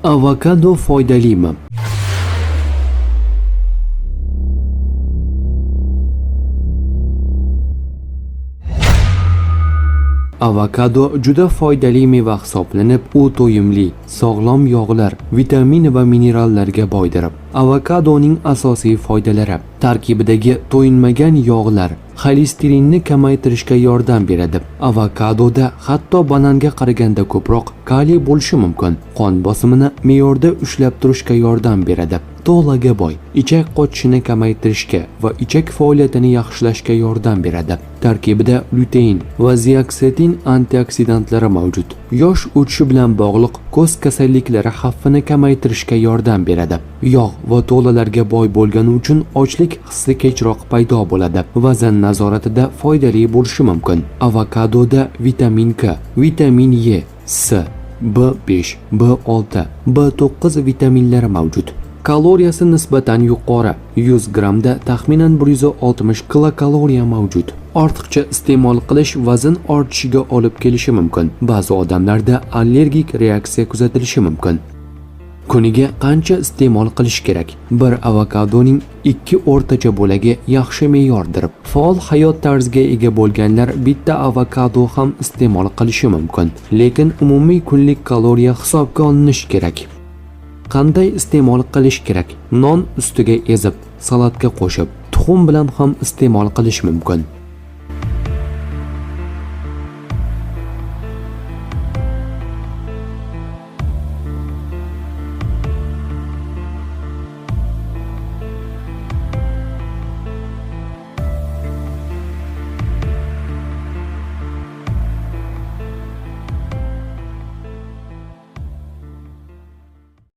Avokado foydalimi? Avokado juda foydali meva hisoblanib, u to'yimli, sog'lom yog'lar, vitamin va minerallarga boydir. Avokadoning asosiy foydalari: tarkibidagi to'yinmagan yog'lar xolesterinni kamaytirishga yordam beradi. Avokadoda hatto bananga qaraganda ko'proq kaliy bo'lishi mumkin. Qon bosimini me'yorda ushlab turishga yordam beradi. Tolaga boy, ichak qochishini kamaytirishga va ichak faoliyatini yaxshilashga yordam beradi. Tarkibida lutein va zeaksantin antioksidantlari mavjud. Yosh o'tishi bilan bog'liq ko'z kasalliklari xavfini kamaytirishga yordam beradi. Yog' va tolalarga boy bo'lgani uchun ochlik hissi kechroq paydo bo'ladi. Vazn nazoratida foydali bo'lishi mumkin. Avokadoda vitamin K, vitamin E, C, B5, B6, B9 vitaminlari mavjud. Kaloriyasi nisbatan yuqori. 100 grammda taxminan 160 kilokaloriya mavjud. Ortiqcha iste'mol qilish vazn ortishiga olib kelishi mumkin. Ba'zi odamlarda allergik reaksiya kuzatilishi mumkin. Kuniga qancha iste'mol qilish kerak? Bir avokadoning 2 o'rtacha bo'lagi yaxshi me'yordir. Faol hayot tarziga ega bo'lganlar bitta avokado ham iste'mol qilishi mumkin, lekin umumiy kunlik kaloriya hisobga olinishi kerak. Qanday iste'mol qilish kerak? Non ustiga ezib, salatga qo'shib, tuxum bilan ham iste'mol qilish mumkin.